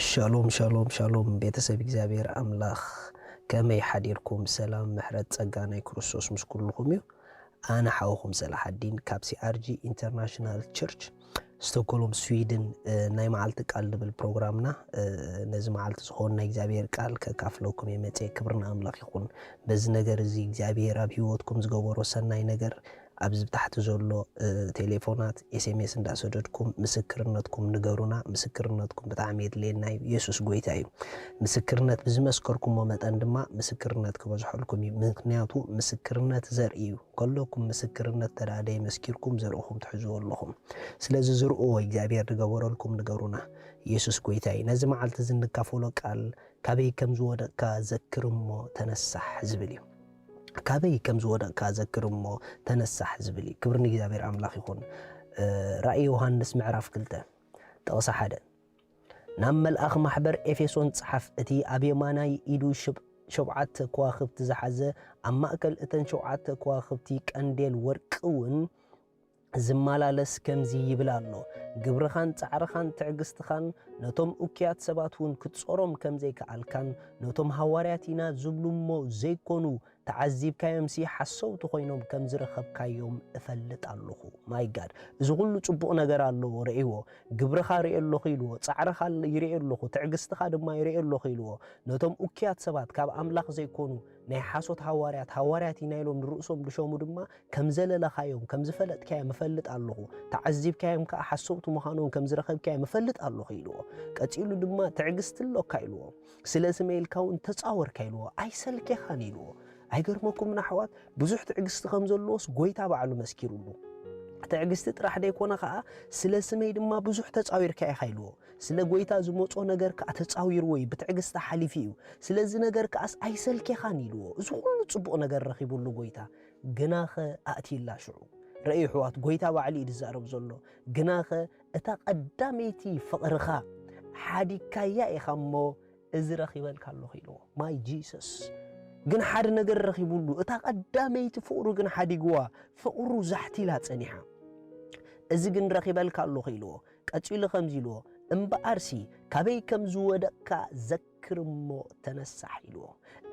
ሻሎም ሻሎም ሻሎም ቤተሰብ እግዚኣብሔር ኣምላኽ፣ ከመይ ሓዲርኩም? ሰላም ምሕረት ጸጋ ናይ ክርስቶስ ምስ ኩልኹም እዩ። ኣነ ሓውኹም ሰላሓዲን ካብ ሲኣርጂ ኢንተርናሽናል ቸርች ስቶክሆልም ስዊድን። እ፣ ናይ መዓልቲ ቃል ዝብል ፕሮግራምና፣ እ፣ ነዚ መዓልቲ ዝኾን ናይ እግዚኣብሔር ቃል ከካፍለኩም እየ መፅየ። ክብሪ ንኣምላኽ ይኹን። በዚ ነገር እዚ እግዚኣብሔር ኣብ ህይወትኩም ዝገበሮ ሰናይ ነገር ኣብዚ ብታሕቲ ዘሎ፣ እ፣ ቴሌፎናት ኤስኤምኤስ እንዳሰደድኩም ምስክርነትኩም ንገሩና። ምስክርነትኩም ብጣዕሚ የድልየና እዩ። የሱስ ጎይታ እዩ። ምስክርነት ብዝመስከርኩሞ መጠን ድማ ምስክርነት ክበዝሐልኩም እዩ። ምክንያቱ ምስክርነት ዘርኢ እዩ። ከለኩም ምስክርነት ተዳደይ መስኪርኩም ዘርእኹም ትሕዝዎ ኣለኹም። ስለዚ ዝርእዎ እግዚኣብሔር ዝገበረልኩም ንገሩና። የሱስ ጎይታ እዩ። ነዚ መዓልቲ እዚ እንካፈሎ ቃል ካበይ ከም ዝወደቅካ ዘክር እሞ ተነሳሕ ዝብል እዩ። ካበይ ከም ዝወደቅካ ዘክር እሞ ተነሳሕ ዝብል እዩ። ክብሪ ንእግዚኣብሔር ኣምላኽ ይኹን። እ፣ ራእይ ዮሃንስ ምዕራፍ ክልተ ጥቕሲ ሓደ። ናብ መልኣኽ ማሕበር ኤፌሶን ጸሓፍ። እቲ ኣብ የማናይ ኢዱ ሽብ-፣ ሸውዓተ ከዋኽብቲ ዝሓዘ፣ ኣብ ማእከል እተን ሸውዓተ ከዋኽብቲ ቀንዴል ወርቂ እውን ዝመላለስ ከምዚ ይብል ኣሎ፣ ግብርኻን ጻዕርኻን ትዕግስትኻን፣ ነቶም እኩያት ሰባት እውን ክትጾሮም ከም ዘይከኣልካን፣ ነቶም ሃዋርያት ኢና ዝብሉ እሞ ዘይኮኑ ተዓዚብካዮምሲ ሓሰውቲ ኮይኖም ከም ዝረኸብካዮም እፈልጥ ኣለኹ። ማይ ጋድ፣ እዚ ኩሉ ጽቡቕ ነገር ኣለዎ፣ ርእይዎ። ግብርኻ ርእየ ኣለኹ ኢልዎ፣ ጻዕርኻ ይርእየ ኣለኹ፣ ትዕግስትኻ ድማ ይርእየ ኣለኹ ኢልዎ። ነቶም እኩያት ሰባት፣ ካብ ኣምላኽ ዘይኮኑ ናይ ሓሶት ሃዋርያት፣ ሃዋርያት ኢና ኢሎም ንርእሶም ዝሸሙ ድማ ከም ዘለለኻዮም፣ ከም ዝፈለጥካዮም እፈልጥ ኣለኹ። ተዓዚብካዮም ከኣ ሓሰውቲ ምዃኖም ከም ዝረኸብካዮም እፈልጥ ኣለኹ ኢልዎ። ቀጺሉ ድማ ትዕግስቲ ኣሎካ ኢልዎ። ስለ ስመይ ኢልካ እውን ተጻወርካ ኢልዎ። ኣይሰልኬኻን ኢልዎ። ኣይገርመኩምን ኣሕዋት? ብዙሕ ትዕግስቲ ከም ዘለዎስ ጎይታ ባዕሉ መስኪሩሉ። ትዕግስቲ ጥራሕ ደይኮነ ከኣ ስለ ስመይ ድማ ብዙሕ ተጻዊርካ ኢኻ ኢልዎ። ስለ ጎይታ ዝመጾ ነገር ከኣ ተጻዊርዎ እዩ፣ ብትዕግስቲ ሓሊፉ እዩ። ስለዚ ነገር ከኣስ ኣይሰልኬኻን ኢልዎ። እዚ ኩሉ ጽቡቕ ነገር ረኺቡሉ ጎይታ፣ ግናኸ ኣእትይላ ሽዑ። ርእዩ ኣሕዋት፣ ጎይታ ባዕሉ እዩ ዝዛረብ ዘሎ። ግናኸ እታ ቀዳመይቲ ፍቕርኻ ሓዲግካያ ኢኻ እሞ፣ እዚ ረኺበልካ ኣለኹ ኢልዎ። ማይ ጂሰስ። ግን ሓደ ነገር ረኺቡሉ፣ እታ ቀዳመይቲ ፍቕሩ ግን ሓዲግዋ፣ ፍቕሩ ዛሕቲላ ጸኒሓ። እዚ ግን ረኺበልካ ኣለኹ ኢልዎ። ቀጺሉ ከምዚ ኢልዎ፣ እምበኣርሲ ካበይ ከም ዝወደቕካ ዘክር እሞ ተነሳሕ ኢልዎ።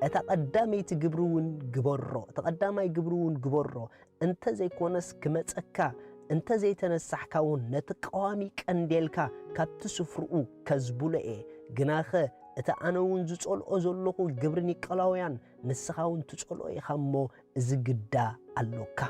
እታ ቀዳመይቲ ግብሪ እውን ግበሮ፣ እቲ ቀዳማይ ግብሪ እውን ግበሮ፣ እንተ ዘይኮነስ ክመጸካ፣ እንተ ዘይተነሳሕካ እውን ነቲ ቀዋሚ ቀንዴልካ ካብቲ ስፍርኡ ከዝብሎ እየ። ግናኸ እቲ ኣነ እውን ዝጸልኦ ዘለኹ ግብሪ ኒቀላውያን ንስኻ እውን ትጸልኦ ኢኻ እሞ እዚ ግዳ ኣሎካ።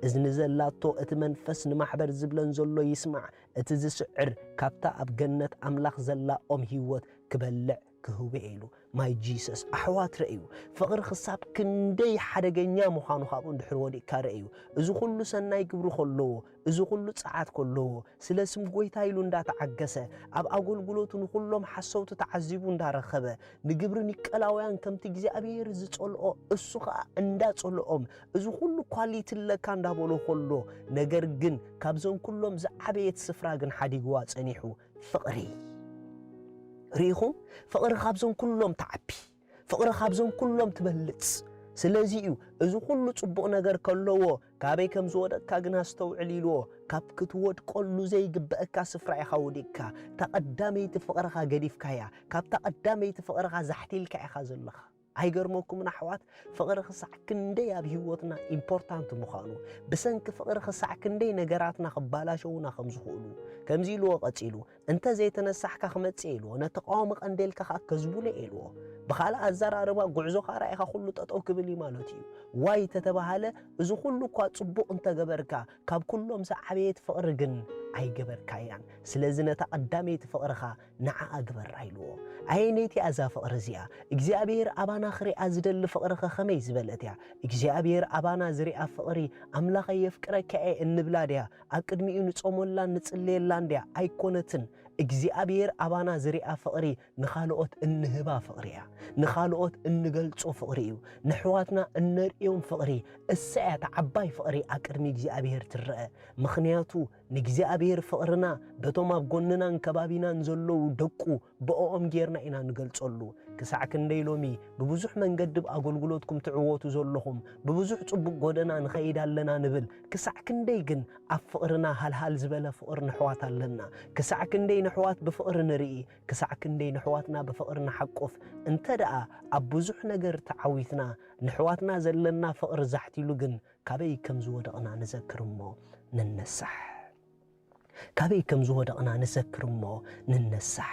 እዝኒ ዘላቶ እቲ መንፈስ ንማሕበር ዝብለን ዘሎ ይስማዕ። እቲ ዝስዕር ካብታ ኣብ ገነት ኣምላኽ ዘላ ኦም ህይወት ክበልዕ ክህቡ እየ ኢሉ። ማይ ጂሰስ፣ ኣሕዋት ረእዩ። ፍቕሪ ክሳብ ክንደይ ሓደገኛ ምዃኑ ካብኡ እንድሕር ወዲቕካ ረእዩ። እዚ ኩሉ ሰናይ ግብሪ ከለዎ፣ እዚ ኩሉ ጸዓት ከለዎ፣ ስለ ስም ጎይታ ኢሉ እንዳተዓገሰ፣ ኣብ ኣገልግሎቱ ንኹሎም ሓሰውቲ ተዓዚቡ እንዳረኸበ፣ ንግብሪ ኒቀላውያን ከምቲ እግዚኣብሔር ዝጸልኦ እሱ ኸኣ እንዳጸልኦም፣ እዚ ኩሉ ኳሊቲ ኣለካ እንዳበሎ ከሎ፣ ነገር ግን ካብዞም ኩሎም ዝዓበየት ስፍራ ግን ሓዲግዋ ጸኒሑ ፍቕሪ። ርኢኹም? ፍቕሪ ካብዞም ኩሎም ትዓቢ። ፍቕሪ ካብዞም ኩሎም ትበልጽ። ስለዚ እዩ እዚ ኩሉ ጽቡቕ ነገር ከለዎ፣ ካበይ ከም ዝወደቅካ ግን ኣስተውዕል ኢልዎ። ካብ ክትወድቀሉ ዘይግበአካ ስፍራ ኢኻ ወዲቅካ። እታ ቀዳመይቲ ፍቕርኻ ገዲፍካያ። ካብታ ቀዳመይቲ ፍቕርኻ ዛሕቲልካ ኢኻ ዘለኻ። ኣይገርመኩምን ኣሕዋት? ፍቕሪ ክሳዕ ክንደይ ኣብ ህይወትና ኢምፖርታንት ምዃኑ፣ ብሰንኪ ፍቕሪ ክሳዕ ክንደይ ነገራትና ክባላሸዉና ከም ዝኽእሉ። ከምዚ ኢልዎ ቀጺሉ፣ "እንተ ዘይተነሳሕካ ክመጽእ እየ" ኢልዎ፣ "ነቲ ቀዋሚ ቀንዴልካ ከኣ ከዝቡለ እየ" ኢልዎ። ብኻልእ ኣዘራርባ፣ ጉዕዞኻ ራኢኻ ኩሉ ጠጠው ክብል እዩ ማለት እዩ። ዋይ ተተባሃለ፣ እዚ ኩሉ እኳ ጽቡቕ እንተገበርካ፣ ካብ ኩሎም ዝዓበየት ፍቕሪ ግን ኣይገበርካያን። ስለዚ ነታ ቀዳመይቲ ፍቕርኻ ንዓኣ ግበራ ኢልዎ። ኣየነይቲ እያ እዛ ፍቕሪ እዚኣ? እግዚኣብሔር ኣባና ክሪኣ ዝደሊ ፍቕሪ ኸ ኸመይ ዝበለት እያ? እግዚኣብሔር ኣባና ዝሪኣ ፍቕሪ፣ "ኣምላኸይ የፍቅረካ እየ" እንብላ ድያ? ኣብ ቅድሚኡ ንጾመላን ንጽልየላን ድያ? ኣይኮነትን። እግዚኣብሔር ኣባና ዝሪኣ ፍቕሪ ንኻልኦት እንህባ ፍቕሪ እያ። ንኻልኦት እንገልጾ ፍቕሪ እዩ። ንሕዋትና እነርእዮም ፍቕሪ፣ እሳ እያ እታ ዓባይ ፍቕሪ ኣብ ቅድሚ እግዚኣብሔር ትረአ። ምኽንያቱ ንእግዚኣብሔር ፍቕርና በቶም ኣብ ጎንናን ከባቢናን ዘለዉ ደቁ ብእኦም ጌርና ኢና ንገልጸሉ። ክሳዕ ክንደይ ሎሚ ብብዙሕ መንገዲ ብ ኣገልግሎትኩም ትዕወቱ ዘለኹም፣ ብብዙሕ ጽቡቕ ጎደና ንኸይድ ኣለና ንብል። ክሳዕ ክንደይ ግን ኣብ ፍቕርና ሃልሃል ዝበለ ፍቕሪ ንሕዋት ኣለና? ክሳዕ ክንደይ ንሕዋት ብፍቕሪ ንርኢ? ክሳዕ ክንደይ ንሕዋትና ብፍቕሪ ንሓቁፍ? እንተ ደኣ ኣብ ብዙሕ ነገር ተዓዊትና፣ ንሕዋትና ዘለና ፍቕሪ ዛሕቲሉ ግን፣ ካበይ ከም ዝወደቕና ንዘክር እሞ ንነሳሕ። ካበይ ከም ዝወደቕና ንዘክር እሞ ንነሳሕ።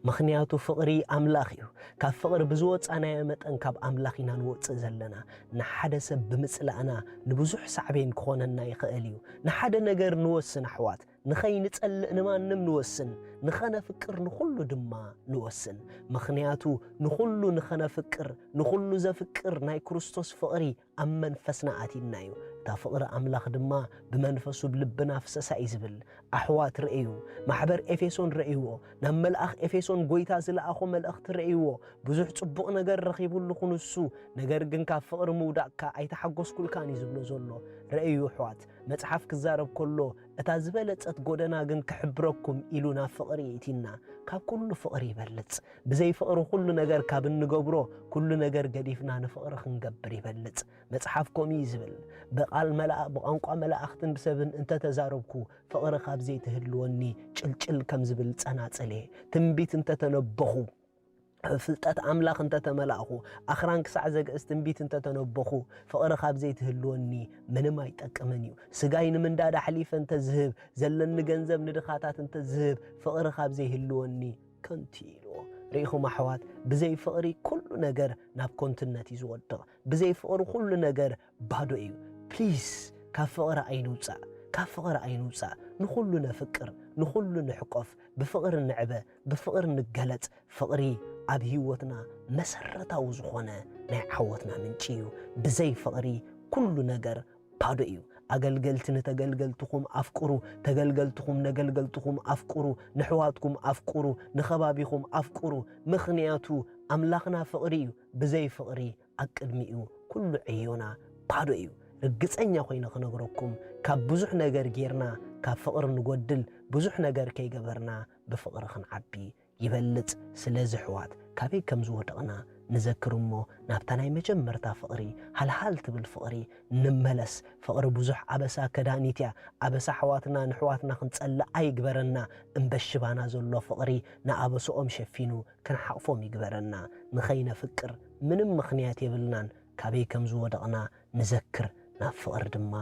ምኽንያቱ ፍቕሪ ኣምላኽ እዩ። ካብ ፍቕሪ ብዝወጻናዮ መጠን ካብ ኣምላኽ ኢና ንወጽእ ዘለና። ንሓደ ሰብ ብምጽላእና ንብዙሕ ሳዕቤን ክኾነና ይኽእል እዩ። ንሓደ ነገር ንወስን ኣሕዋት፣ ንኸይንጸልእ ንማንም ንወስን፣ ንኸነፍቅር ንኹሉ ድማ ንወስን። ምኽንያቱ ንኹሉ ንኸነፍቅር፣ ንኹሉ ዘፍቅር ናይ ክርስቶስ ፍቕሪ ኣብ መንፈስና ኣትዩና እዩ። እታ ፍቕሪ ኣምላኽ ድማ ብመንፈሱ ብልብና ፍሰሳ እዩ ዝብል። ኣሕዋት ርእዩ፣ ማሕበር ኤፌሶን ርእይዎ፣ ናብ መልኣኽ ኤፌሶን ጎይታ ዝለኣኾ መልእኽቲ ርእይዎ። ብዙሕ ጽቡቕ ነገር ረኺቡሉ ኹን እሱ፣ ነገር ግን ካብ ፍቕሪ ምውዳቕካ ኣይተሓጎስኩልካን እዩ ዝብሎ ዘሎ። ርእዩ ኣሕዋት፣ መጽሓፍ ክዛረብ ከሎ፣ እታ ዝበለጸት ጎደና ግን ክሕብረኩም ኢሉ ናብ ፍቕሪ የእቲና። ካብ ኩሉ ፍቕሪ ይበልጽ። ብዘይ ፍቕሪ ኩሉ ነገር ካብ እንገብሮ፣ ኩሉ ነገር ገዲፍና ንፍቕሪ ክንገብር ይበልጽ። መጽሓፍ ከምኡ እዩ ዝብል፣ "ብቓል መላእ-፣ ብቋንቋ መላእኽትን ብሰብን እንተተዛረብኩ፣ ፍቕሪ ካብ ዘይትህልወኒ ጭልጭል ከም ዝብል ጸናጽል እየ። ትንቢት እንተተነበኹ፣ ፍልጠት ኣምላኽ እንተተመላእኹ፣ ኣኽራን ክሳዕ ዘግእዝ ትንቢት እንተተነበኹ፣ ፍቕሪ ካብ ዘይትህልወኒ ምንም ኣይጠቅምን እዩ። ስጋይ ንምንዳድ ኣሕሊፈ እንተዝህብ፣ ዘለኒ ገንዘብ ንድኻታት እንተዝህብ፣ ፍቕሪ ካብ ዘይህልወኒ ከንቱ እዩ" ኢልዎ። ርኢኹም ኣሕዋት፣ ብዘይ ፍቕሪ ኩሉ ነገር ናብ ከንቱነት እዩ ዝወድቕ። ብዘይ ፍቕሪ ኩሉ ነገር ባዶ እዩ። ፕሊዝ፣ ካብ ፍቕሪ ኣይንውጻእ፣ ካብ ፍቕሪ ኣይንውጻእ። ንኹሉ ነፍቅር፣ ንኹሉ ንሕቆፍ፣ ብፍቕሪ ንዕበ፣ ብፍቕሪ ንገለጽ። ፍቕሪ ኣብ ህይወትና መሰረታዊ ዝኾነ ናይ ዓወትና ምንጪ እዩ። ብዘይ ፍቕሪ ኩሉ ነገር ባዶ እዩ። ኣገልገልቲ ንተገልገልትኹም ኣፍቅሩ፣ ተገልገልትኹም ነገልገልትኹም ኣፍቅሩ፣ ንሕዋትኩም ኣፍቅሩ፣ ንኸባቢኹም ኣፍቅሩ። ምኽንያቱ ኣምላኽና ፍቕሪ እዩ። ብዘይ ፍቕሪ ኣብ ቅድሚኡ ኩሉ ዕዮና ባዶ እዩ። ርግጸኛ ኮይነ ክነግረኩም፣ ካብ ብዙሕ ነገር ጌርና ካብ ፍቕሪ ንጎድል፣ ብዙሕ ነገር ከይገበርና ብፍቕሪ ክንዓቢ ይበልጽ። ስለዚ ኣሕዋት፣ ካበይ ከም ዝወደቕና ንዘክር እሞ፣ ናብታ ናይ መጀመርታ ፍቕሪ ሃልሃል ትብል ፍቕሪ ንመለስ። ፍቕሪ ብዙሕ ኣበሳ ከዳኒት እያ። ኣበሳ ኣሕዋትና ንኣሕዋትና ክንጸልእ ኣይግበረና። እምበሽባና ዘሎ ፍቕሪ ንኣበስኦም ሸፊኑ ክንሓቕፎም ይግበረና። ንኸይነፍቅር ምንም ምኽንያት የብልናን። ካበይ ከም ዝወደቕና ንዘክር፣ ናብ ፍቕሪ ድማ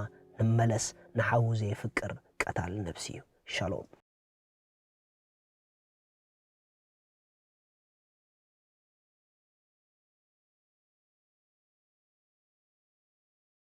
ንመለስ። ንሓዉ ዘየፍቅር ቀታሊ ነብሲ እዩ። ሻሎም።